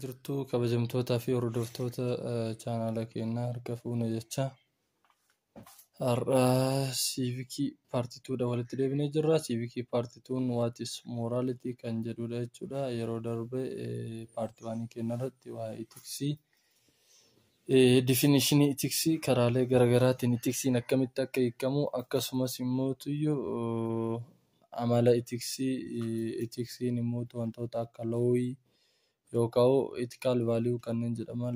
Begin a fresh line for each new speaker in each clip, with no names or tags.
Jirtu kabajamtootaa fi hordoftoota chaanaala keenyaa, harka fuune jecha. Har'a civics part twodha walitti deebinee jirra. Civics part twon "What is morality?" kan jedhudha jechuudha. Yeroo darbe part one keenya irratti waa'ee ethics, definition ethics, karaalee garaagaraatiin ethicsiin akkamitti akka hiikamu, akkasumas immoo amala ethics, ethicsiin immoo wantoota akka lawii yookaan ethical value kanneen jedhaman,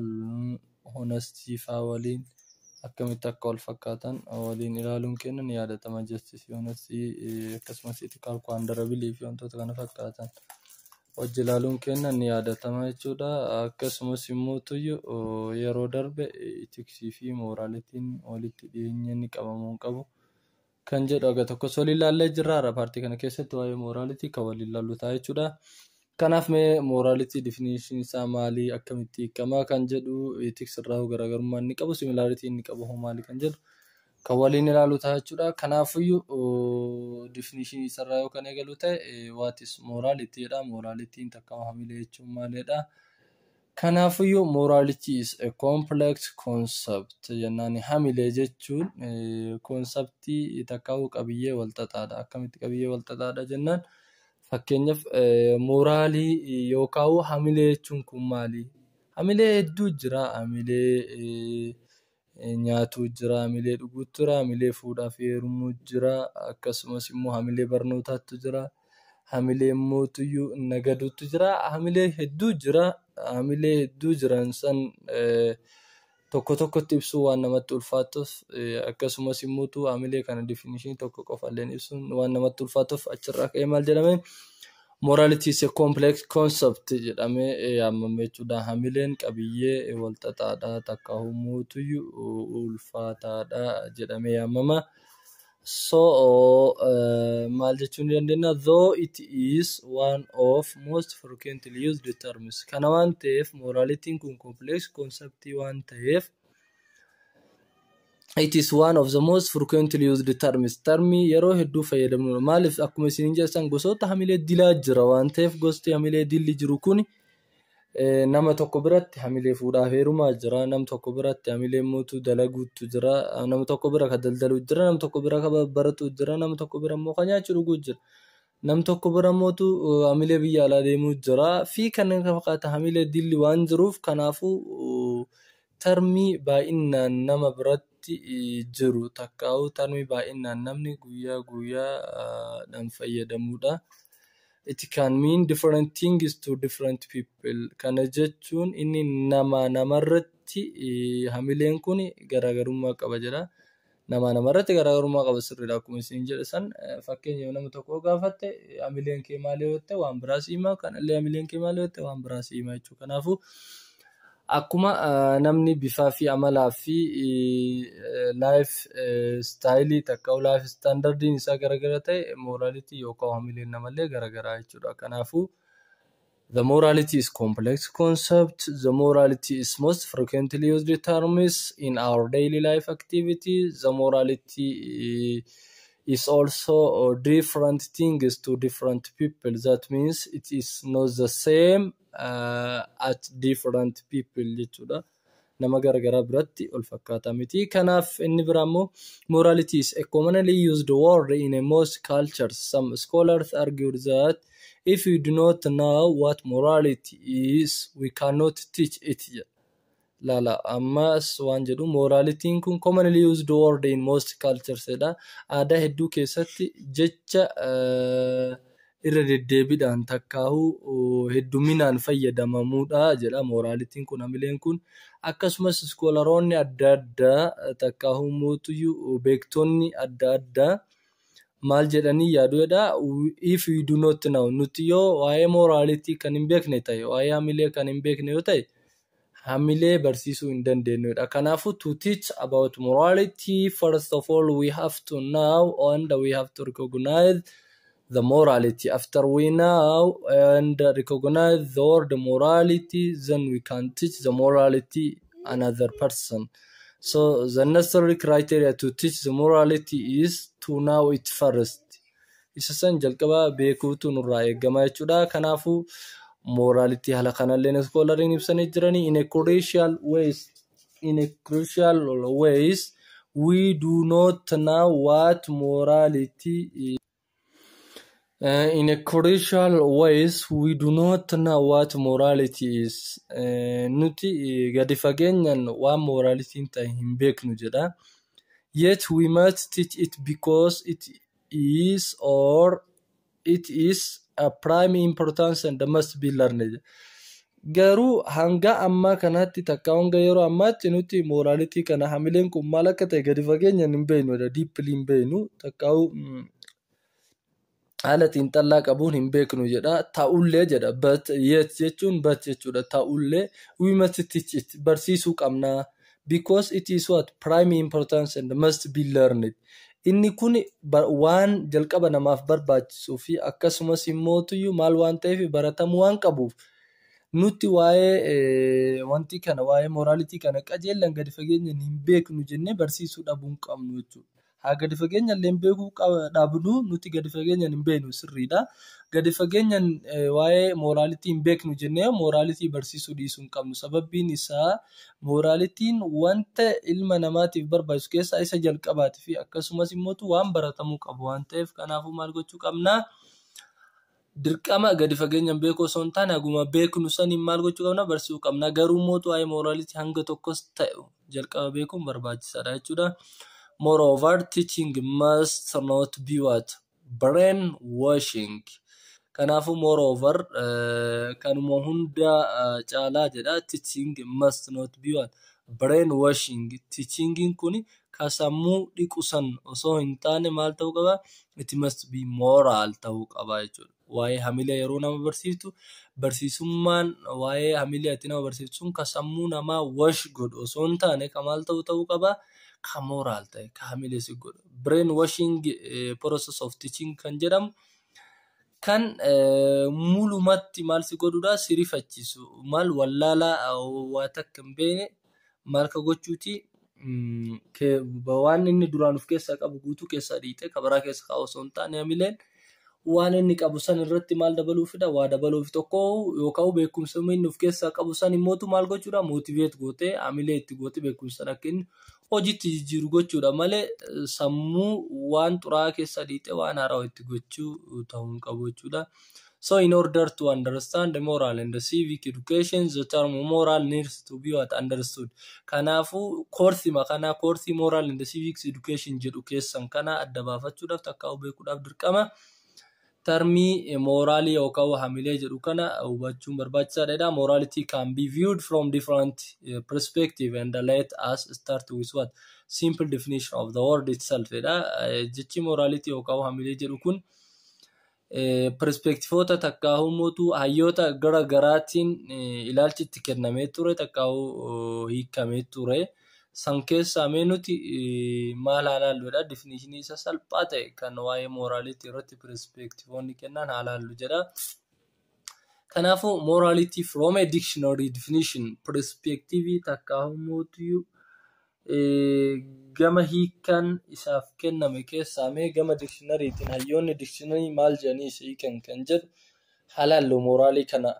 honesty fa'aa waliin akkamitti akka wal fakkaatan waliin ilaaluun keenya ni yaadatama. Justice, honesty, akkasumas ethical quandary fi wantoota kana fakkaatan wajji ilaaluun keenya ni yaadatama jechuudha. Akkasumas immoo yeroo darbe ethics fi moralityn walitti dhiyeenya inni qabamu hin qabu kan jedhu aga tokkos waliin ilaallee jirra. Har'a part kana keessatti waa'ee morality kan waliin ilaallu ta'a jechuudha. Kanaaf mee morality definition isaa maali, akkamitti hiikama kan jedhu, ethics irraa garaagarummaa inni qabu, similarity inni qabu hoo maali kan jedhu kan waliin ilaallu ta'a jechuudha. Kanaafiyyuu definition isarraa yoo kan eegalu ta'e, what is morality jedha. Moralityn takka hamilee jechuun maalidha? Kanaafiyyuu morality is a complex concept jennaan. Hamilee jechuun concept takkaa'uu qabiyyee wal xaxaadha. Akkamitti qabiyyee wal xaxaadha jennaan, fakkeenyaaf moral yookaan hamilee jechuun kun maali? Hamilee hedduu jira. Hamilee nyaatuu jira, hamilee dhuguutu jira, hamilee fuudhaa fi heerumuu jira, akkasumas immoo hamilee barnootaatu jira, hamilee immoo nagaduutu jira, hamilee hedduu jira. Hamilee hedduu jiran san tokko tokkotti ibsuu waan namatti ulfaatuuf, akkasumas immoo hamilee kana definition tokko qofallee ibsuun waan namatti ulfaatuuf, achirraa ka'ee maal jedhame? Morality is a complex concept jedhamee yaamama jechuudha. Hamileen qabiyyee wal xaxaadha, takka ulfaataadha jedhamee yaamama. So maal jechuu ni dandeenya? Though it is one of most frequently used terms. Kana waan ta'eef, moralityn kun complex concept waan ta'eef, it is one of the most frequently used terms. Termii yeroo hedduu fayyadamnudha. Maaliif? Akkuma isin jettan gosoota hamilee dilaa jira waan ta'eef, gosti hamilee dilli jiru kun nama tokko biratti hamilee fuudhaaf heerumaa jira, nama tokko biratti hamilee mootuu dalaguutu jira, nama tokko bira ka daldaluu jira, nama tokko bira ka baratu jira, nama tokko bira immoo ka nyaachuu dhuguu jira. Nam tokko bira mootu hamilee biyya alaa deemuu jira fi kanneen kana fakkaatan hamilee dilli waan jiruuf, kanaafuu termii baay'inaan nama biratti jiru, takkaa'uu termii baay'inaan namni guyyaa guyyaadhaan fayyadamudha. It can mean different things to different people. Kana jechuun inni nama namarratti hamileen kun garaagarummaa qaba jedha. Nama namarratti garaagarummaa qaba, sirriidha. Akkuma isin jedhe san, fakkeenya nama tokko gaafatte, hamileen kee maali yoo jette, waan biraa si hima, kanallee hamileen kee maali yoo jette, waan biraa si hima jechuudha. Kanaafuu akkuma namni bifaa fi amalaa fi life style takka life standardiin isaa garagara ta'e, morality yookaan hamileen namallee garagaraa jechuudha. Kanaafuu the morality is complex concept. The morality is most frequently used terms in our daily life activity. The morality is also different things to different people. That means it is not the same at different people jechuudha. Nama garagaraa biratti wal fakkaataa miti. Kanaaf inni biraa immoo morality is a commonly used word in most cultures. Some scholars argued that if we do not know what morality is, we cannot teach it. Laala, ammas waan jedhu, moralityn kun commonly used word in most cultures jedha. Aadaa hedduu keessatti jecha irra deddeebiidhaan takkaa'uu hedduminaan fayyadamamuudha jedha moralityn kun, hamileen kun. Akkasumas scholaroonni adda addaa, takkaa'uu mootuyyuu beektonni adda addaa maal jedhanii yaadu jedha? If we do not know, nuti yoo waa'ee morality kan hin beekne ta'e, waa'ee hamilee kan hin beekne yoo ta'e, hamilee barsiisuu hin dandeenyudha. Kanaafuu to teach about morality, first of all we have to know and we have to recognize the morality. After we know and recognize the word morality, then we can teach the morality another person. So the necessary criteria to teach the morality is to know it first. Isa san jalqaba beekuutu nurraa eegama jechuudha. Kanaafuu Morality haala kanallee scholariin ibsanii jiranii. In a crucial ways we do not know what morality is. In a crucial ways we do not know what morality is. Nuti gadi fageenyaan waan moralityn ta'e hin beeknu jedha. Yet we must teach it because it is or it is a prime importance and must be learned. Garuu hanga ammaa kanatti, takka hanga yeroo ammaatti, nuti morality kana, hamileen kun maal akka ta'e gadi fageenyaan hin beeknu, deeply hin beeknu, takka haala xiinxallaa qabuun hin beeknu jedha. Ta'ullee jedha, but, yet jechuun but jechuudha. Ta'ullee we must teach it, barsiisuu qabna, because it is what prime importance and must be learned. Inni kun waan jalqaba namaaf barbaachisuu fi akkasumas immootuyyuu maal waan ta'eef baratamuu waan qabuuf, nuti waa'ee wanti kana, waa'ee morality kana qajeelan gadi fageenyaan hin beeknu jennee barsiisuu dhabuu hin qabnu jechuudha. Haa gadi fageenyaan illee beekuu dhabnu, nuti gadi fageenyaan hin beeknu sirriidha. Gadi fageenyaan waa'ee morality hin beeknu jennee morality barsiisuu dhiisuu hin qabnu. Sababbiin isaa moralityn wanta ilma namaatiif barbaachisu keessaa isa jalqabaatii fi akkasumas immoo waan baratamuu qabu waan ta'eef, kanaafuu maal gochuu qabnaa? Dirqama gadi fageenyaan beekuu osoo hin taane, haguma beeknu saniin maal gochuu qabna? Barsiisuu qabna. Garuu immoo waa'ee morality hanga tokkos ta'e jalqaba beekuun barbaachisaadha jechuudha. Moreover, teaching must not be what? Brainwashing. Kanaafuu moreover, kanuma hunda caalaa jedha, teaching must not be what? Brainwashing. Teachingin kun ka sammuu dhiqu san osoo hin taane maal ta'uu qaba? It must be moral ta'uu qaba jechuudha. Waa'ee hamilee yeroo nama barsiiftu, barsiisummaan waa'ee hamilee ati nama barsiiftu sun ka sammuu namaa wash godhu osoo hin taane, ka maal ta'uu qaba? Ka moral ta'e, ka hamilee si godhu. Brainwashing process of teaching kan jedhamu kan mulumatti maal si godhudha? Si rifachiisu, maal wallaalaa waa takka hin beekne maal ka gochuuti, waan inni duraan of keessaa qabu guutuu keessaa dhiitee ka biraa keessa kaa'u osoo hin taane, hamileen waan inni qabu san irratti maal dabaluufidha? Waa dabaluuf tokko yookaan beekumsa inni of keessaa qabu san immootu maal gochuudha? Motivate gootee, hamilee itti gootee, beekumsa sana akka inni hojiitti jijjiiru gochuudha malee, sammuu waan xuraa'aa keessa dhiitee waan haaraa itti gochuu ta'uu hin qabu jechuudha. So in order to understand the moral and the civic education, the term moral needs to be what? Understood. Kanaafuu koorsii kana, koorsii moral and the civics education jedhu keessan kana adda baafachuudhaaf takka beekuudhaaf, dirqama termii moralii yookaan hamilee jedhu kana hubachuun barbaachisaadha. Morality can be viewed from different perspective and let us start with what? Simple definition of the word itself. Jechi morality yookaan hamilee jedhu kun perspectiveoota takkaa humootu hayyoota gara garaatiin ilaalchi itti kennamee ture, takkaa hiikamee ture. San keessaa mee nuti maal haa laalluudha? Definitionii isa salphaa ta'e kan waa'ee morality irratti perspectiveoonni kennan haa laallu jedha. Kanaafuu morality from a dictionary definition perspective takkaa humootu gama hiikan isaaf kenname keessaa, mee gama dictionarytiin hayyoonni dictionary maal jedhanii isa hiikan kan jedhu haa laallu moralii kana.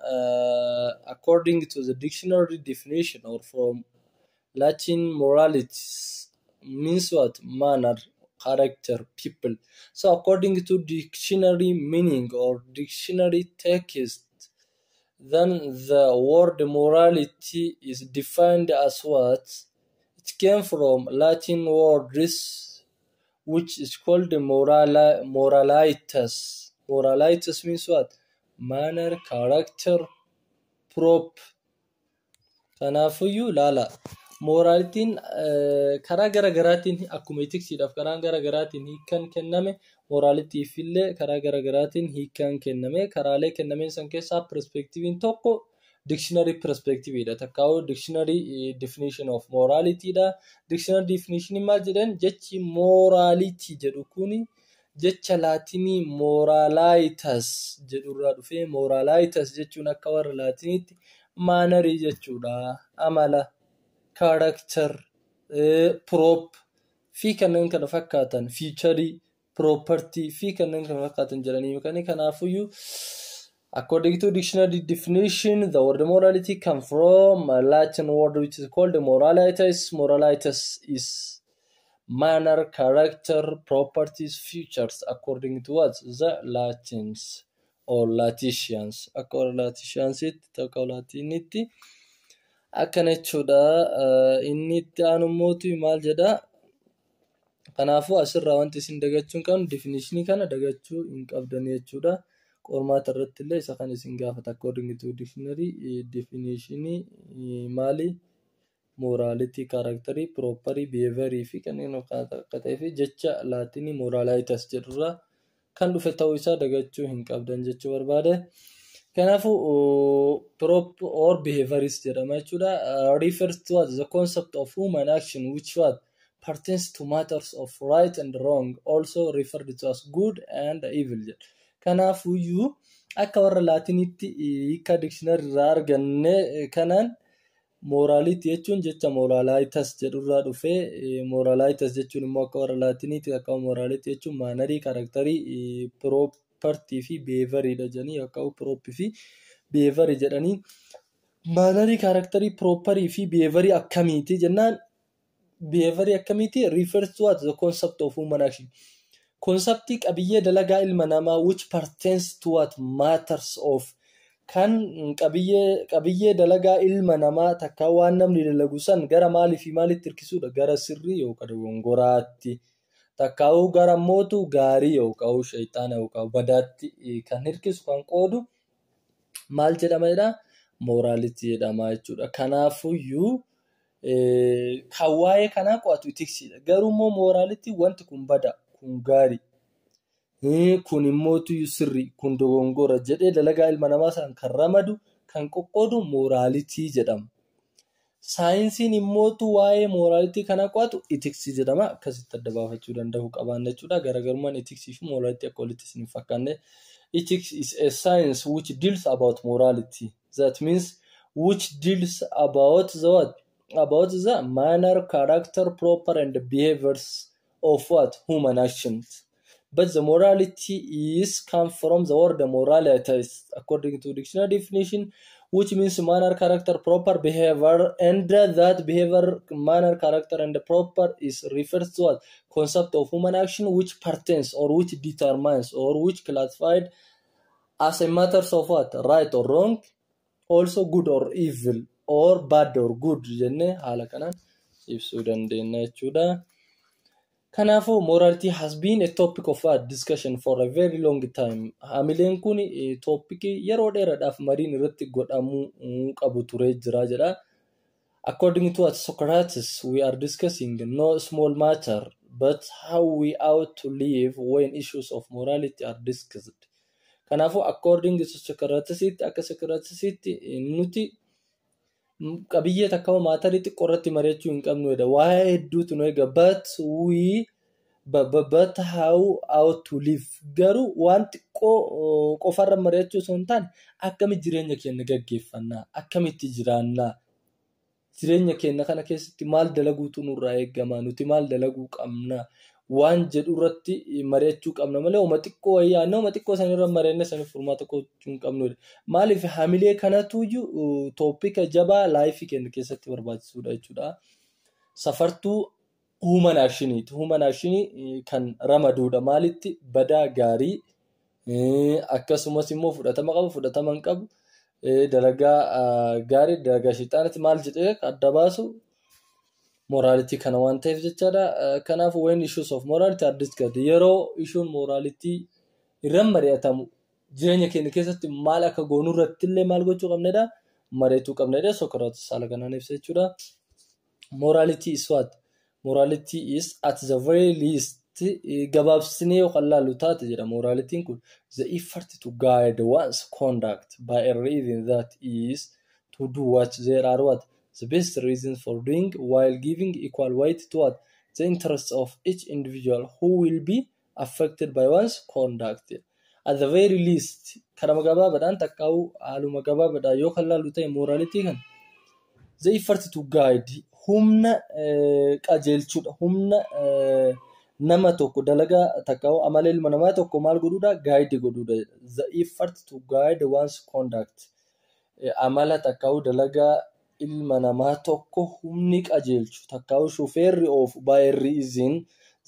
According to the dictionary definition or from Latin, moralities means what? Manner, character, people. So according to dictionary meaning or dictionary text, then the word morality is defined as what? It came from Latin words which is called moralitas. Moralitas means what? Manner, character, prop. Kanaafuyyuu laala. Moralityn karaa gara garaatiin akkuma ethicsiidhaaf karaa gara garaatiin hiikan kenname, moralityf illee karaa gara garaatiin hiikan kenname. Karaalee kennameen san keessaa perspectiveiin tokko dictionary perspectiveidha. Takkaa'uu dictionary definition of moralityidha. Dictionary definition maal jedhan? Jechi morality jedhu kuni jecha Laatinii moralitas jedhurraa dhufee, moralitas jechuun akka warra Laatiniitti mannerii jechuudha. Amala, character, prop fi kanneen kana fakkaatan, featureii, property fi kanneen kana fakkaatan jedhanii yookaan. Kanaafuyyuu According to dictionary definition, the word morality comes from a Latin word which is called moralitas. Moralitas is manner, character, properties, features, according to what? The Latins or Laticians. Akka warra Laticiansitti, takka Latinitti akkana jechuudha. Inni itti aanu immoo maal jedha? Kanaafuu asirraa wanti isin dagachuu hin qabne, definitionii kana dagachuu hin qabdan jechuudha. Qormaata irratti illee isa kan isin gaafata. According to dictionary definitionii maali? Morality, characterii, property, behaviorii fi kanneen akka ta'ee fi jecha Laatinii moralitas jedhurraa kan dhufe ta'uu isaa dagachuu hin qabdan jechuu barbaade. Kanaafuu prop or behaviorist jedhama jechuudha. Refers to what? The concept of human action which what? Pertains to matters of right and wrong, also referred to as good and evil jedha. Kanaafuyyuu akka warra Laatiniitti hiika dictionary irraa arganne kanaan, morality jechuun jecha moralitas jedhurraa dhufee, moralitas jechuun immoo akka warra Laatiniitti akka morality jechuun mannerii, characterii, property fi behavioriidha jedhanii, akka property fi behaviorii jedhanii. Mannerii, characterii, property fi behaviorii akkamiiti jennaan, behaviorii akkamiiti? Refers to what? The concept of human action. Conceptii qabiyyee dalagaa ilma namaa which pertains to what? Matters of, kan qabiyyee dalagaa ilma namaa takka waan namni dalagu san gara maalii fi maalitti hirkisuudha? Gara sirrii yookaan dogongoraatti, takkaa'uu gara mootu gaarii yookaan shayxaana yookaan badaatti kan hirkisu, kan qoodu maal jedhama jedha? Morality jedhama jechuudha. Kanaafuyyuu kan waa'ee kanaa qo'atu ethicsiidha. Garuu immoo morality wanti kun bada, kun gaarii, kun immoo sirrii, kun dogongora jedhee dalagaa ilma namaa san kan ramadu, kan qoqqoodu morality jedhama. Saayinsiin immootu waa'ee morality kana qo'atu ethicsii jedhama. Akkasitti adda baafachuu danda'uu qabaanna jechuudha. Garaagarummaan ethicsii fi morality akka walitti isin hin fakkaanne. Ethics is a science which deals about morality. That means which deals about the what? About the manner, character, proper and behaviors of what? Human actions. But the morality is come from the word moralitas, according to dictionary definition, which means manner, character, proper behavior, and that behavior, manner, character, and proper is refers to what? Concept of human action which pertains or which determines or which classified as a matter of what? Right or wrong, also good or evil, or bad or good jennee haala kanaan ibsuu dandeenya jechuudha. Kanaafuu morality has been a topic of discussion for a very long time. Hamileen kun topicii yeroo dheeraadhaaf mariin irratti godhamuu qabu ture jira jedha. According to what Socrates, we are discussing no small matter, but how we ought to live when issues of morality are discussed. Kanaafuu according to Socratesitti, akka Socratesitti, nuti qabiyyee takka matterii xiqqoo irratti mari'achuu hin qabnudha. Waa'ee hedduutu nu eega. But how ought to live, garuu waan xiqqoo qofarra mari'achuu osoo hin taane, akkamitti jireenya keenya gaggeeffannaa, akkamitti jiraannaa, jireenya keenya kana keessatti maal dalaguutu nurraa eegama, nuti maal dalaguu qabna waan jedhu irratti mari'achuu qabna malee, uma xiqqoo wayii yaadne, uma xiqqoo sanirra mari'annee saniif furmaata gochuu hin qabnudha. Maaliif? Hamilee kanatuyyuu topica jabaa lifeii keenya keessatti barbaachisuudha jechuudha. Safartuu human actioniiti. Human actionii kan ramaduudha. Maalitti? Badaa, gaarii, akkasumas immoo fudhatama qabu, fudhatama hin qabu, dalagaa gaarii, dalagaa shayxaanatti maal jedhee adda baasu morality kana waan ta'eef jechaadha. Kanaaf when issues of morality are discussed, yeroo issuun morality irra mari'atamu, jireenya keenya keessatti maal akka goonu irratti illee maal gochuu qabnedha? Mari'achuu qabnedha. Socrates haala kanaan ibsa jechuudha. Morality is what? Morality is at the very least, gabaabsinee yoo kan laallu taate jedha, moralityn kun the effort to guide one's conduct by a reason, that is, to do what there are what? The best reasons for doing, while giving equal weight to what? The interests of each individual who will be affected by one's conduct. At the very least, karama gabaabaadhaan takkaa'u haaluma gabaabaadhaan yoo kan laallu ta'e, morality kan the effort to guide, humna qajeelchuudha, humna Nama tokko dalagaa takka amala ilma namaa tokko maal godhuudha? Guide godhuudha. The effort to guide one's conduct. Amala takka dalagaa ilma namaa tokko humni qajeelchu takka shufeerri oofu by reason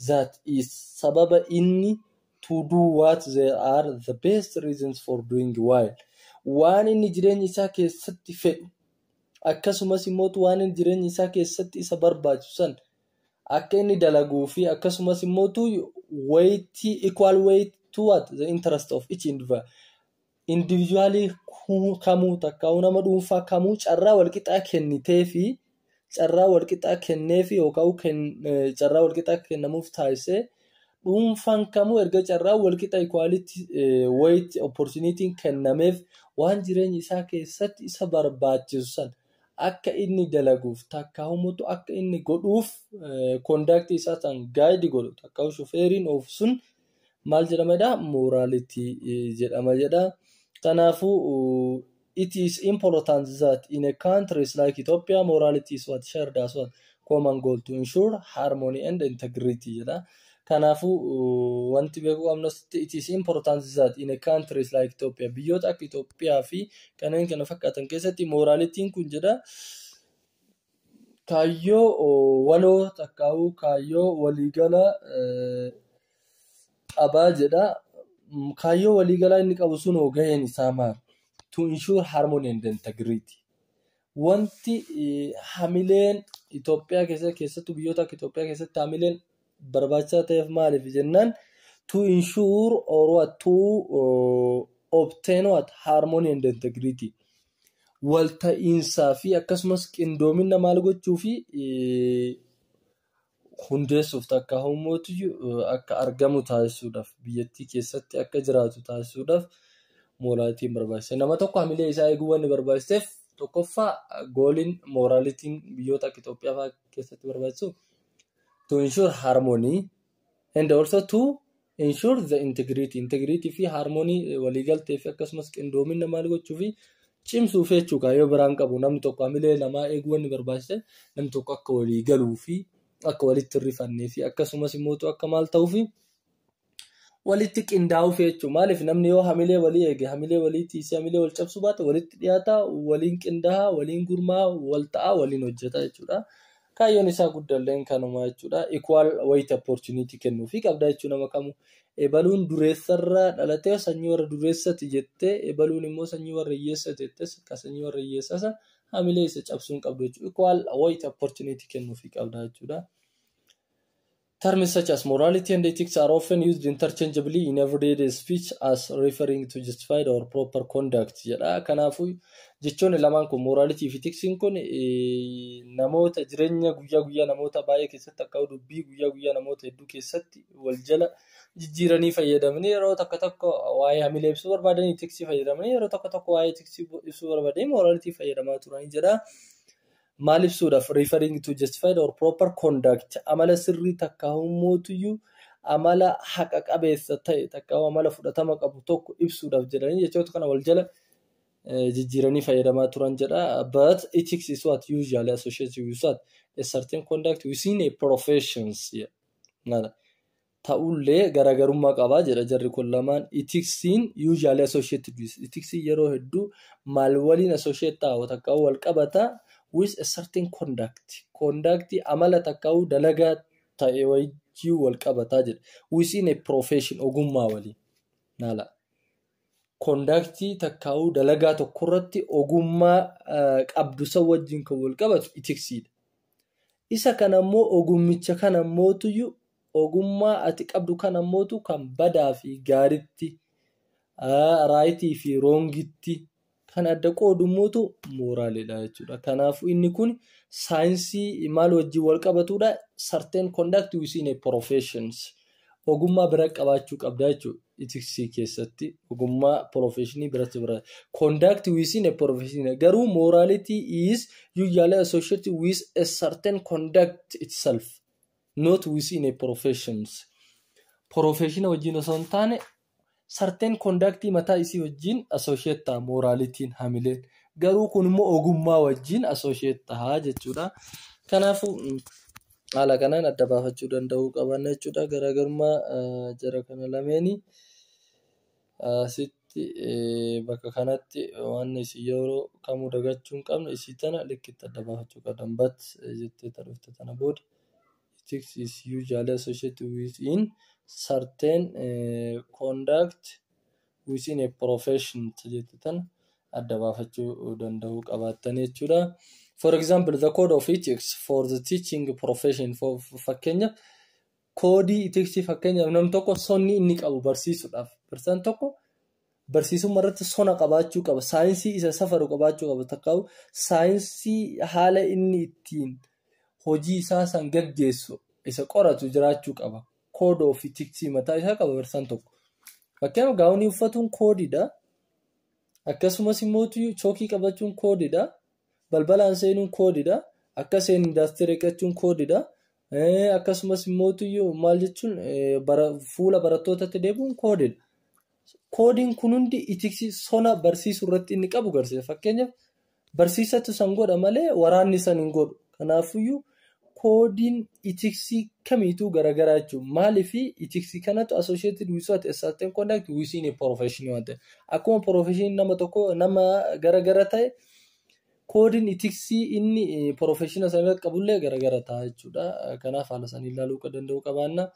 that is sababa inni to do what there are the best reasons for doing while. Waan inni jireenya isaa keessatti fedhu, akkasumas immoo waan inni jireenya isaa keessatti isa barbaachisu san akka inni dalaguu fi akkasumas immoo weight, equal weight to what the interest of each individual. Individualii kamuu takka nama dhuunfaa kamuu carraa walqixaa kennitee fi carraa walqixaa kenneefi yookaan carraa walqixaa kennamuuf taasisee, dhuunfaan kamuu erga carraa walqixa equality weight opportunity kennameef, waan jireenya isaa keessatti isa barbaachisu san akka inni dalaguuf takka humutu akka inni godhuuf conduct isaa san guide godhu takka shufeeriin oofu sun maal jedhama jedha? Morality jedhama jedha. Kanaafuu, it is important that in a countries like Ethiopia, morality is what shared as what common goal to ensure harmony and integrity jedha. Kanaafuu, wanti beekuu qabnu, it is important that in a countries like Ethiopia, biyyoota akka Itoophiyaa fi kanneen kana fakkaatan keessatti, moralityn kun jedha kaayyoo waloo takkaa'uu kaayyoo waliigala qabaa jedha. Kaayyoo waliigalaa inni qabu sun hoo gaheen isaa maali? To ensure harmony and integrity. Wanti hamileen Itoophiyaa keessatti, keessattuu biyyoota akka Itoophiyaa keessatti hamileen barbaachisaa ta'eef maaliif jennaan, to ensure or what to obtain what harmony and integrity. Walta'iinsaa fi akkasumas qindoomina maal gochuu fi hundeessuuf takka humootu akka argamu taasisuudhaaf, biyyattii keessatti akka jiraatu taasisuudhaaf moralityn barbaachisa. Nama tokko hamilee isaa eeguu wanni barbaachiseef, tokkoffaa goaliin moralityn biyyoota akka Itoophiyaa fa'aa keessatti barbaachisu to ensure harmony and also to ensure the integrity. Integrity fi harmony, waliigaltee fi akkasumas qindoomina maal gochuu fi cimsuuf jechuudha. Kaayyoo biraan qabu. Namni tokko hamilee namaa eeguu wanni barbaachise namni tokko akka walii galuu fi akka walitti hirrifannee fi akkasumas immoo akka maal ta'uu fi walitti qindaa'uuf jechuudha. Maaliif? Namni yoo hamilee walii eege, hamilee walii tiisee, hamilee wal cabsuu baate, walitti dhiyaata, waliin qindaa'a, waliin gurmaa'a, wal ta'a, waliin hojjeta jechuudha. Kaayyoon isaa guddaalleen kanuma jechuudha. Equal weight opportunity kennuufii qabda jechuudha nama kamuu. Ebaluun dureessarraa dhalatee sanyii warra dureessati jettee, ebaluun immoo sanyii warra hiyyeessati jettee akka sanyii warra hiyyeessaa sana hamilee isa cabsuu hin qabdu jechuudha. Equal weight opportunity kennuufii qabda jechuudha. Terms such as morality and ethics are often used interchangeably in everyday speech as referring to justified or proper conduct jedha. Kanaafuu, jechoonni lamaan kun, morality fi ethics kun, namoota jireenya guyyaa guyyaa namoota baay'ee keessatti akka dubbii guyyaa guyyaa namoota hedduu keessatti wal jala jijjiiranii fayyadamanii, yeroo tokko tokko waa'ee hamilee ibsuu barbaadanii ethics fayyadamanii, yeroo tokko tokko waa'ee ethics ibsuu barbaadanii morality fayyadamaa turanii jedha. Maal ibsuudhaaf? Referring to justified or proper conduct, amala sirrii takka humootuyyuu amala haqa qabeessa ta'e takka amala fudhatama qabu tokko ibsuudhaaf jedhanii jechoota kana wal jala jijjiiranii fayyadamaa turan jedha. But ethics is what usually associated with what a certain conduct within a professions. Ta'ullee garaagarummaa qabaa jedha jarri kun lamaan. Ethicsiin usually associated with, ethicsii yeroo hedduu maal waliin associate ta'u takka wal qabata? With a certain conduct. Conduct, amala takka dalagaa ta'e wajjin wal qabataa jedha. Within a profession, ogummaa waliin. Naala. Conductii takkaa'uu dalagaa tokkorratti ogummaa qabdu san wajjin kan wal qabatu ethicsiidha. Isa kana immoo, ogummicha kana immootuyyuu, ogummaa ati qabdu kana immootu kan badaa fi gaariitti, rightii fi wrongitti kan adda qoodu immootu moralidha jechuudha. Kanaafuu, inni kun saayinsii maal wajjin wal qabatudha? Certain conduct within a professions. Ogummaa bira qabaachuu qabda jechuudha. Ethicsii keessatti ogummaa professionii biratti bira. Conduct within a profession. Garuu morality is usually associated with a certain conduct itself, not within a professions. Professiona wajjin osoo hin taane certain conduct mataa isii wajjin associate ta'a moralityn, hamileen. Garuu kun immoo ogummaa wajjin associate ta'a jechuudha. Kanaafuu, Haala kanaan adda baafachuu danda'uu qabanna jechuudha. Garaagarummaa jara kana lameeni asitti bakka kanatti waan isin yeroo kamuu dagachuu hin qabne isii tana likkitti adda baafachuu qabdan. But jettee dhufte tana booda ethics is usually associated with in certain conduct within a profession jette tana adda baafachuu danda'uu qabaattan jechuudha. For example, the code of ethics for the teaching profession, fakkeenyaaf koodii ethicsii, fakkeenyaaf namni tokko sonni inni qabu barsiisuudhaaf, barsiisaan tokko barsiisummaa irratti sona qabaachuu qaba. Saayinsii isa safaru qabaachuu qaba. Takkaa'u saayinsii haala inni ittiin hojii isaa san gaggeessu isa qoratu jiraachuu qaba. Code of ethics mataa isaa qaba barsiisaan tokko. Fakkeenyaaf gaawonii uffatuun koodiidha. Akkasumas immoo chookii qabachuun koodiidha. Balbalaan seenuun koodiidha. Akka seen indaastirii eeggachuun koodiidha. Akkasumas immoo maal jechuun fuula barattootatti deebi'uun koodiidha. Koodiin kun hundi ethicsii sona barsiisuu irratti inni qabu agarsiisa. Fakkeenyaaf barsiisatu san godha malee waraanni san hin godhu. Kanaafiyyuu koodiin ethicsii kamiituu garaagaraa jechuudha. Maaliif ethicsii kanatu associated with what? A certain conduct within a profession waan ta'eef. Akkuma profession nama tokko nama garagara ta'e, koodiin ethicsii inni profession sana irratti qabullee garagara ta'a jechuudha. Kanaaf haala sanii ilaaluu danda'uu qabaanna.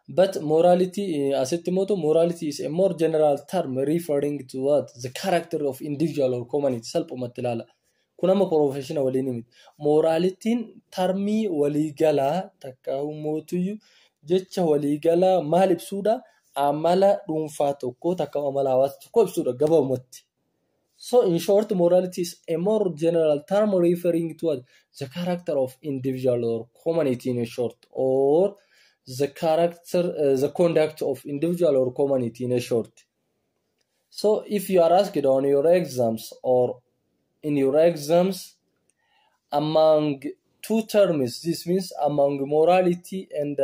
But morality, asitti immoo morality is a more general term referring to what? The character of individual or community. Salphumatti ilaala. Kun amma profession waliin miti. Moralityn termii waliigalaa takka mootuyyuu jecha waliigalaa maal ibsuudha? Amala dhuunfaa tokko takka amala hawaasa tokko ibsuudha gabaabumatti. So in short, morality is a more general term referring to what? The character of individual or community in short, or the character, the conduct of individual or community in a short. So if you are asked on your exams or in your exams among two terms, this means among morality and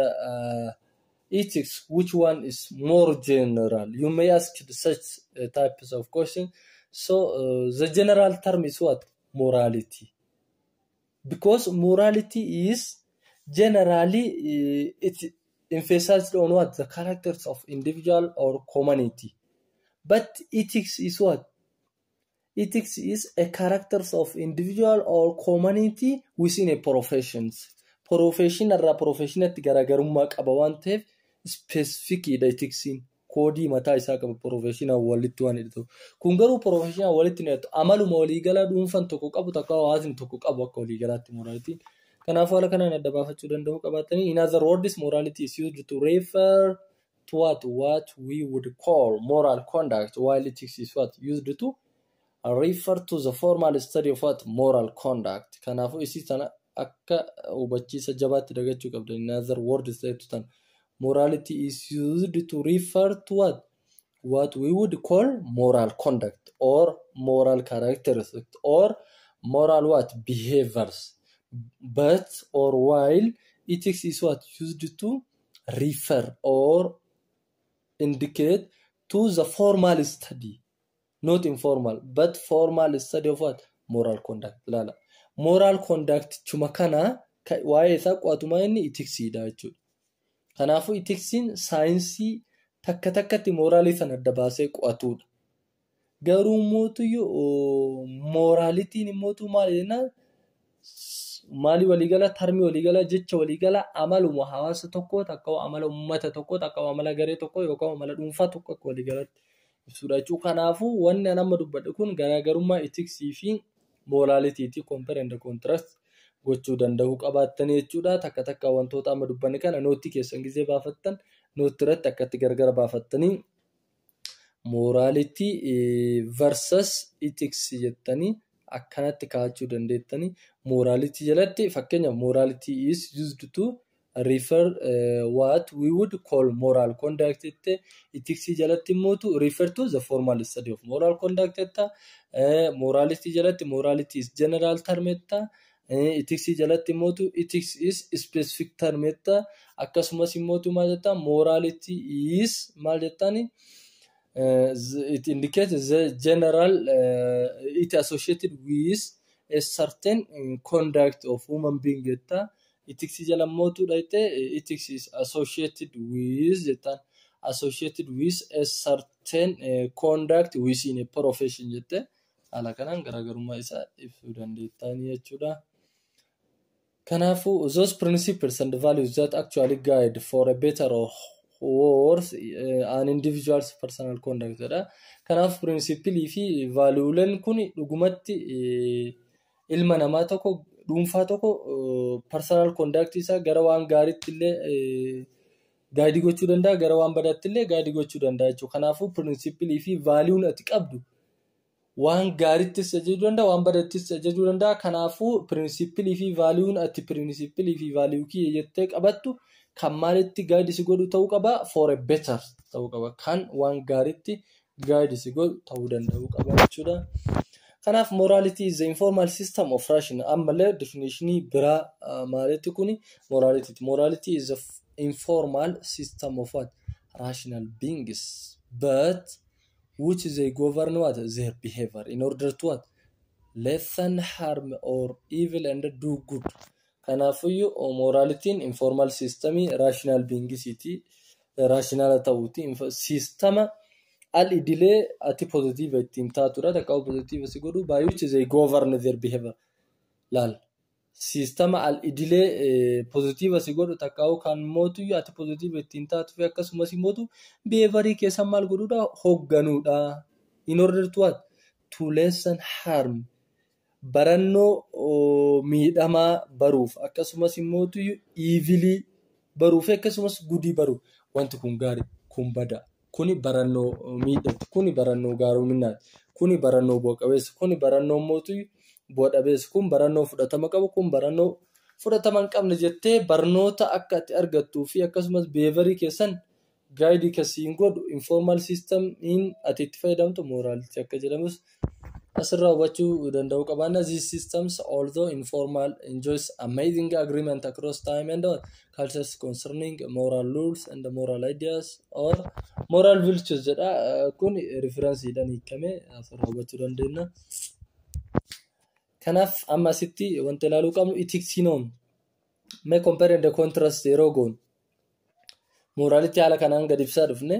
ethics, which one is more general? You may ask such types of question. So the general term is what? Morality. Because morality is generally it emphasized on what? The characters of individual or community. But ethics is what? Ethics is a characters of individual or community within a professions. Profession irraa professionatti garaagarummaa qaba waan ta'eef specificidha ethicsiin. Koodii mataa isaa qaba professional walitti waan hidhatu. Kun garuu professional walitti hin hidhatu. Amaluma waliigalaa dhuunfan tokko qabu takka hawaasni tokko qabu akka waliigalaatti moralityn. Kanaafuu haala kanaan adda baafachuu danda'uu qabaatanii. In other words, morality is used to refer to what we would call moral conduct, while ethics is what used to refer to the formal study of what? Moral conduct. Kanaafuu isii sana akka hubachiisa jabaatti dagachuu qabda. In other words ta'etu tan. Morality is used to refer to what we would call moral conduct or moral characteristics or moral what? Behaviors. But or while ethics is what used to refer or indicate to the formal study, not informal, but formal study of what? Moral conduct. Laala. Moral conduct chuma kana waa'ee isaa qo'atumaa inni ethicsiidha jechuudha. Kanaafuu ethicsiin saayinsii takka takkatti moralii sana adda baasee qo'atudha. Garuu mootuyyuu moralityn immootu maal jennaan, maalii waliigala, termii waliigala, jecha waliigala amaluma hawaasa tokkoo takka amala uummata tokkoo takka amala garee tokkoo yookaan amala dhuunfaa tokko akka waliigalaatti ibsudha jechuudha. Kanaafuu wanni ani amma dubbadhe kun garaagarummaa ethicsii fi moralitytii compare and contrast gochuu danda'uu qabaattanii jechuudha. Takka takka wantoota amma dubbanne kana noteii keessan gizee baafattan noteii irratti akkatti gargar baafattanii morality versus ethics jettanii akkanatti kaa'achuu dandeettanii. Morality jalatti fakkeenyaaf morality is used to refer what we would call moral conduct jette. Ethics jalatti immoo refer to the formal study of moral conduct jetta. Morality jalatti morality is general term jetta. Ethics jalatti immoo ethics is specific term jetta. Akkasumas immoo maal jetta? Morality is maal jettani? It indicates the general, it associated with a certain conduct of human being jetta. Ethicsii jala mootu dhayitee ethics is associated with jettaan, associated with a certain conduct within a profession jettee haala kanaan garaagarummaa isaa ibsuu dandeettanii jechuudha. Kanaafuu, those principles and values that actually guide for a better or worse an individual's personal conduct jedha. Kanaaf principleii fi valueleen kun dhugumatti ilma namaa tokko dhuunfaa tokko personal conduct isaa gara waan gaariitti illee guideii gochuu danda'a, gara waan badaatti illee guideii gochuu danda'a jechuudha. Kanaafuu principleii fi valueun ati qabdu waan gaarittis ajajuu danda'a, waan badattis ajajuu danda'a. Kanaafuu principleii fi valueun ati principleii fi value kiyya jettee qabattu kan maalitti guide si godhu ta'uu qaba? For a better ta'uu qaba. Kan waan gaariitti guide si godhu ta'uu danda'uu qaba jechuudha. Kanaaf morality is the informal system of rational, ammallee definitionii biraa maalitti kuni morality. Morality is the informal system of what? Rational beings, but which they govern what? Their behavior in order to what? Lessen harm or evil and do good. Kanaafiyyuu moralityn informal systemii rational beingsiiti. Rationala ta'uuti. Systema al idilee ati positive ittiin taatudha. Takka positive si godhu, by which they govern their behavior. Laal. Systema al idilee positive si godhu, takka kan mootuyyuu ati positive ittiin taatu fi akkasumas immoo behaviorii keessa maal godhuudha? Hoogganuudha. In order to what? To lessen harm. Barannoo miidhamaa baruuf, akkasumas immoo evilii baruuf, akkasumas goodii baruuf, wanti kun gaarii, kun bada, kuni barannoo miidhagdu, kuni barannoo gaaroominaati, kuni barannoo bu'a qabeessa, kuni barannoo mootu bu'a dhabeessa, kun barannoo fudhatama qabu, kun barannoo fudhatama hin qabne jettee barnoota akka ati argattuu fi akkasumas behaviorii keessan guideii kasiin godhu informal systemiin ati itti fayyadamtu morality akka jedhamus asirraa hubachuu danda'uu qabaanna. These systems, although informal, enjoys amazing agreement across time and cultures concerning moral rules and moral ideas or moral virtues jedha. Kun referenceiidhaan hiikame asirraa hubachuu dandeenya. Kanaaf amma asitti wanta ilaaluu qabnu ethics noon mee compare and contrast yeroo goonu morality haala kanaan gad ibsaa dhufne.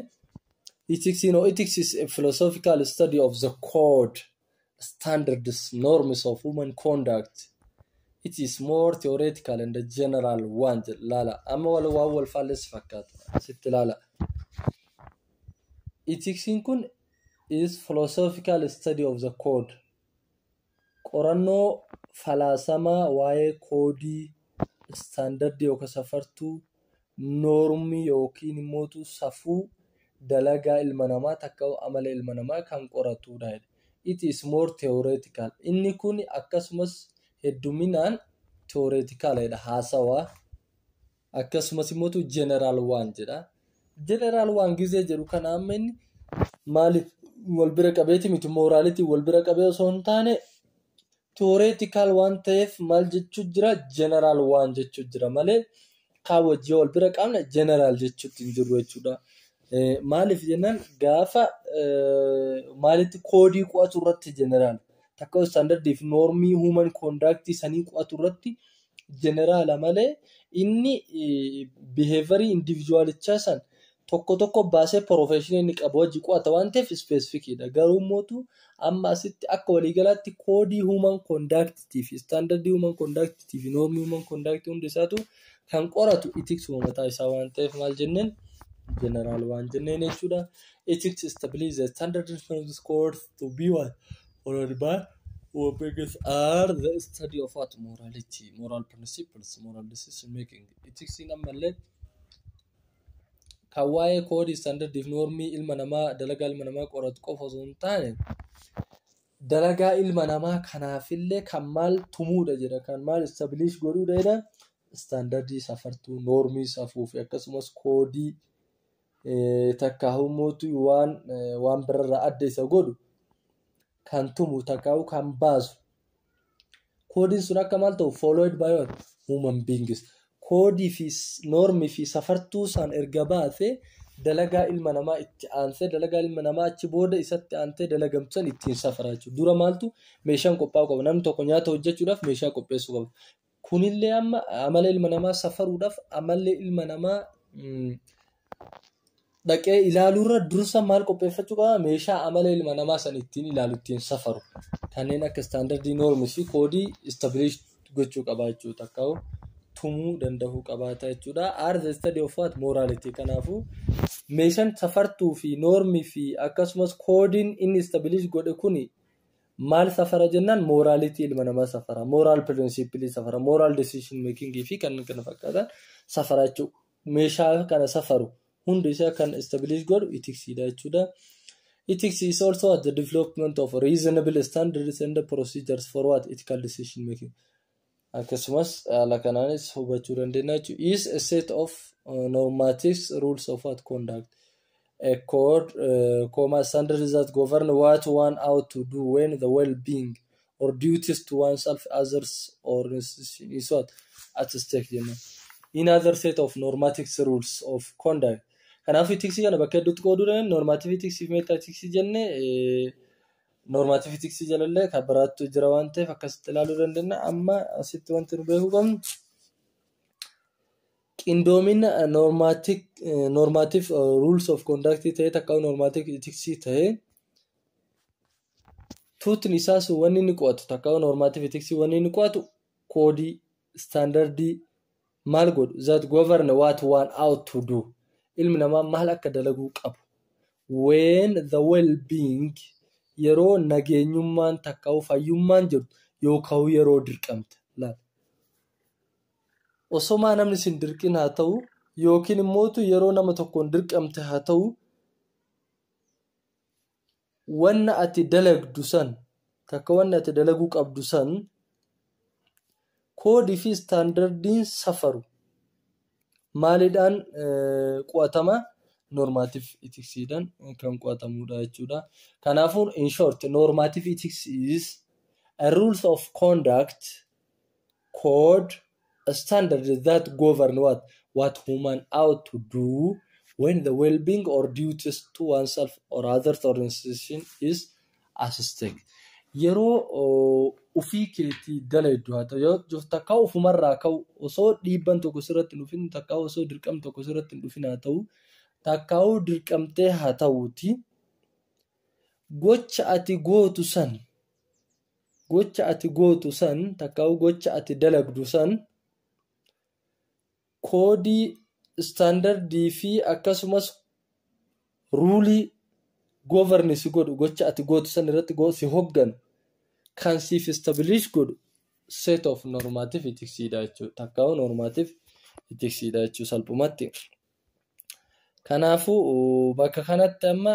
Ethics no, ethics is a philosophical study of the code, standards, norms of human conduct. It is more theoretical and the general one. Laala, amma wal waan wal faallessu fakkaata asitti. Laala, ethicsiin kun is philosophical study of the code, qorannoo falaasamaa waa'ee codeii, standardii yookaan safartuu, normii yookiin immoo safuu dalagaa ilma namaa takka amala ilma namaa kan qoratudha. It is more theoretical. Inni kun akkasumas hedduminaan theoretical haasawaa, akkasumas immoo general waan jedha. General waan gizee jedhu kana amma inni maaliif wal bira qabeeti miti? Morality wal bira qabee osoo hin taane, theoretical waan ta'eef maal jechuu jira? General waan jechuu jira malee kaan wajjin wal bira qabne general jechuutti hin jirru jechuudha. Maaliif jennaan, gaafa maalitti codeii qo'atu irratti general, takka standardii fi normii human conduct sanii qo'atu irratti generala malee, inni behaviorii individualichaa san tokko tokko baasee professionii inni qabu wajji qo'ata waan ta'eef specificiidha. Garuu mootu amma asitti akka waliigalaatti codeii human conductii fi standardii human conductii fi normii human conductii hundi isaatu kan qoratu ethicsuma mataa isaa waan ta'eef maal jenneen? General waan jenneen jechuudha. Ethics establish the standard reference codes to be what? Followed by what are the study of what? Morality, moral principles, moral decision making. Ethics ammallee kan waa'ee codeii, standardii fi normii ilma namaa, dalagaa ilma namaa qoratu qofa osoo hin taane, dalagaa ilma namaa kanaafillee kan maal tumuudha jedha, kan maal establish godhuudha jedha? Standardii, safartuu, normii, safuu fi akkasumas codeii takkaahuu waan waan birarraa adda isa godhu kan tumu takkaahuu kan baasu. Codeiin sun akka maal ta'u? Followed by what? Human beings. Codeii fi normii fi safartuu san erga baasee, dalagaa ilma namaa itti aansee, dalagaa ilma namaa achi booda isatti aansee dalagamtu san ittiin safara jechuudha. Dura maaltu? Meeshaan qophaa'uu qaba. Namni tokko nyaata hojjechuudhaaf meeshaa qopheessuu qaba. Kunillee amma amala ilma namaa safaruudhaaf amalli ilma namaa dhaqee ilaaluurra dursa maal qopheeffachuu qaba? Meeshaa amala ilma namaa san ittiin ilaalu, ittiin safaru. Kanneen akka standardii, normii fi codeii establish gochuu qaba jechuudha. Akka tumuu danda'uu qabaata jechuudha. Are the study of what? Morality. Kanaafuu meeshaan safartuu fi normii fi akkasumas codeiin inni establish godhe kuni maal safara jennaan, morality ilma namaa safara. Moral principle safara. Moral decision making fi kanneen kana fakkaatan safara jechuudha. Meeshaa kana safaru hundi isaa kan establish godhu ethicsiidha jechuudha. Ethics is also at the development of reasonable standards and procedures for what? Ethical decision making. Akkasumas haala kanaanis hubachuu dandeenya jechuudha. Is a set of normative rules of what? Conduct. A code, comma, standards that govern what one ought to do when the well-being or duties to oneself, others or institution is what? At stake jenna. In other set of normative rules of conduct. Kanaafuu ethicsii kana bakka hedduutti qooduu dandeenya. Normative ethics fi meta ethics jenne, normative ethics jalallee kan biraattu jira waan ta'eef akkasitti ilaaluu dandeenya. Amma asitti wanti nu beekuu qabnu qindoomina normative rules of conduct ta'ee takka normative ethics ta'ee, tuutni isaa sun wanni inni qo'atu, takka normative ethics wanni inni qo'atu, codeii, standardii maal godhu? That govern what one ought to do, ilmi namaa maal akka dalaguu qabu, when the well-being, yeroo nageenyummaan takka fayyummaan jiru yookaan yeroo dirqamte laal. Osomaa namni sin dirqin haa ta'u yookiin immootu yeroo nama tokkoon dirqamte haa ta'u, wanna ati dalagdu san takka wanna ati dalaguu qabdu san codeii fi standardiin safaru maaliidhaan qo'atama? Normative ethicsiidhaan kan qo'atamudha jechuudha. Kanaafuu, in short, normative ethics is a rules of conduct, code, a standard that govern what human ought to do when the well-being or duties to oneself or others or institution is at stake. Yeroo ufii keetii dalaydu haa ta'u, yoo takka ufumarraa ka'u osoo dhiibban tokko sirratti hin dhufin, takka osoo dirqamni tokko sirratti hin dhufin haa ta'u, takka dirqamtee haa ta'uuti, gocha ati gootu san, gocha ati gootu san takka gocha ati dalagdu san codeii, standardii fi akkasumas ruleii govern si godhu, gocha ati gootu san irratti si hogganu kan siif establish godhu set of normative ethicsiidha jechuudha. Takka normative ethicsiidha jechuudha salphumatti. Kanaafuu bakka kanatti amma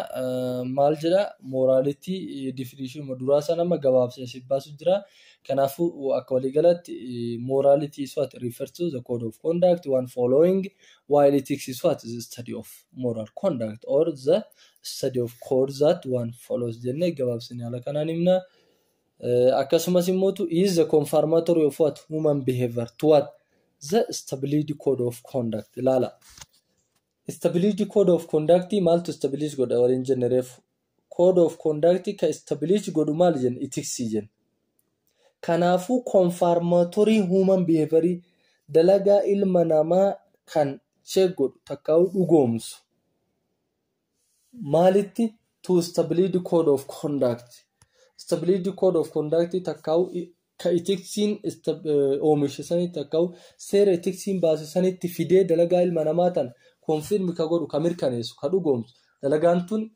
maal jedha? Morality definition duraa sana amma gabaabsee siif baasu jira. Kanaafuu akka waliigalatti morality is what refers to the code of conduct one following, while ethics is what? The study of moral conduct or the study of code that one follows jennee gabaabsinee haala kanaan himna. Akkasumas immoo is the confirmatory of what? Human behavior to what? The established code of conduct. Ilaala. Established code of conduct maaltu establish godha waliin jenne reefu? Code of conduct ka establish godhu maal jenne? Ethics jenne. Kanaafuu confirmatory human behavior, dalagaa ilma namaa kan check godhu takkaa'u dhugoomsu maalitti? To established code of conduct. Established code of conduct takkaa'u ka ethicsiin oomishe sanitti, takkaa'u seera ethicsiin baase sanitti fidee dalagaa ilma namaa tan confirm ka godhu, ka mirkaneessu, ka dhugoomsu, dalagaan tun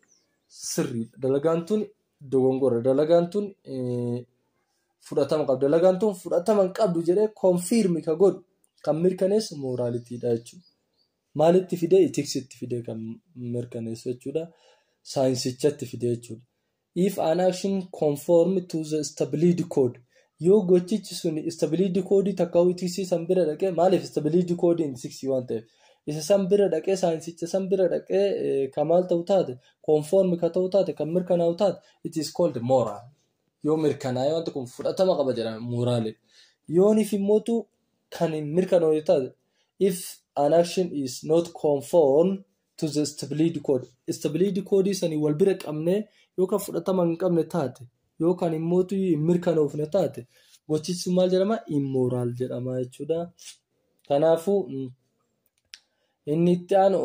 sirriidha, dalagaan tun dogongora, dalagaan tun fudhatama qabdu, dalagaan tun fudhatama hin qabdu jedhee confirm ka godhu, kan mirkaneessu moralityidha jechuudha. Maalitti fidee? Ethicsitti fidee kan mirkaneessu jechuudha. Saayinsichatti fidee jechuudha. If an action conform to the established code, yoo gochichi sun established code takka ethicsii san bira dhaqee, maaliif? Established code ethicsii waan ta'eef, isa san bira dhaqee, saayinsicha san bira dhaqee ka maal ta'u taate, conform ka ta'u taate, kan mirkanaa'u taate, it is called moral. Yoo mirkanaa'e wanti kun fudhatama qaba jedhama, moral. Yooniif immootu kan hin mirkanoofne taate, if an action is not conform to the established code, established code sanii wal bira qabnee yoo kan fudhatama hin qabne taate, yoo kan immootu hin mirkanoofne taate, Gochichi sun maal jedhama? Immoral jedhama jechuudha. Kanaafuu inni itti aanu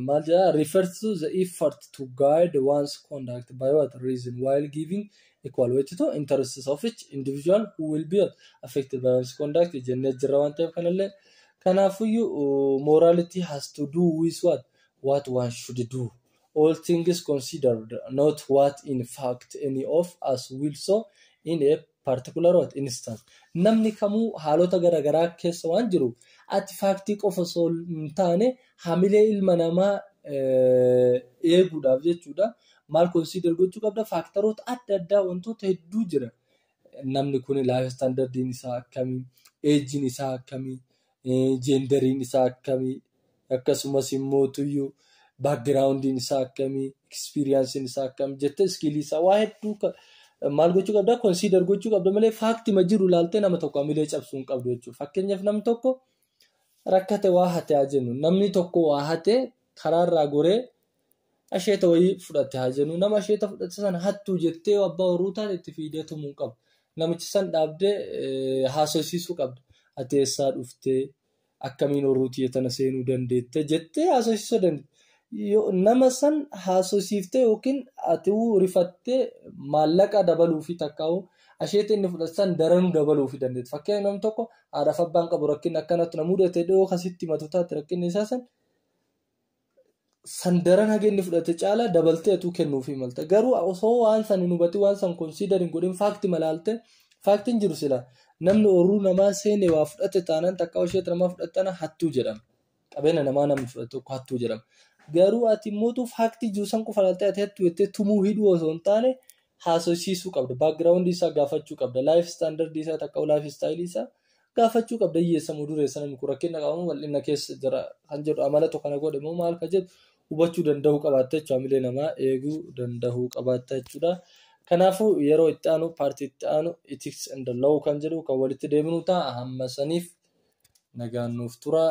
maal jedha? Refers to the effort to guide one's conduct by what reason, while giving equal weight to interests of each individual who will be affected by one's conduct jennee jirra waan ta'eef kanallee. Kanaafuyyuu morality has to do with what one should do, all things considered, not what in fact any of us will so in a particular what instance. Namni kamuu haalota garaagaraa keessa waan jiru, ati factii qofa osoo hin taane hamilee ilma namaa eeguudhaaf jechuudha. Maal consider gochuu qabda? Factoroota adda addaa, wantoota hedduu jira. Namni kun life standardiin isaa akkamii? Ageiin isaa akkamii? Genderiin isaa akkamii? Akkasumas immoo tuyyuu backgroundiin isaa akkamii? Experienceiin isaa akkamii? Jettee skillii isaa waa hedduu maal gochuu qabda? Consider gochuu qabda malee factima jiru ilaaltee nama tokko hamilee cabsuu hin qabdu jechuudha. Fakkeenyaaf, namni tokko rakkate, waa hate haa jennu. Namni tokko waa hate, karaarraa goree asheeta wayii fudhate haa jennu. Nama asheeta fudhate sana hattuu jettee abbaa horuu taate itti fiidee tumuu hin qabu. Namicha san dhaabdee haasofsiisuu qabda. Ati eessaa dhuftee? Akkamiin horuu tiyya tana seenuu dandeette jettee haasofsiisuu dandeette. Nama san haasofsiiftee yookiin ati rifattee maallaqa dabaluu fi takkaa'u asheeta inni fudhate san daranuu dabaluu fi dandeette. Fakkeenyaaf, namni tokko haadhaaf abbaan qabu, rakkinni akkanatti na mudate dhiyoo kasitti himatu taate, rakkinni isaa san daran haga inni fudhate caalaa dabaltee atuu kennuufii malta. Garuu osoo waan san hin hubatin, waan san consider hin godhin, factima laalte, factiin jiru sila namni horuu namaa seene waa fudhate taanaan, takka asheeta namaa fudhate taanaan, hattuu jedhama. Qabeenya namaa namni fudhate tokko hattuu jedhama. Garuu ati immoo factii jiru san qofa laaltee ati hattuu jettee tumuu, hidhuu osoo hin taane haasofsiisuu qabda. Backgroundii isaa gaafachuu qabda. Life standardii isaa takka life styleii isaa gaafachuu qabda. Hiyyeessa moo dureessa? Namni kun rakkina qabamu bal'ina keessa jira kan jedhu, amalatu kana godhe moo maal kan jedhu hubachuu danda'uu qabaatta jechuudha. Hamilee namaa eeguu danda'uu qabaatta jechuudha. Kanaafuu yeroo itti aanu, partii itti aanu, ethics and law kan jedhu kan walitti deebinu ta'a. Hamma saniif nagaan nuuf tura,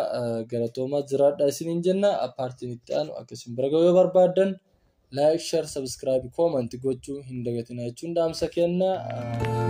galatoomaa, jiraadha isiniin jenna. Partiin itti aanu akka isin bira ga'u yoo barbaaddan like, share, subscribe, comment gochuu hin dagatina jechuun dhaamsa kenna.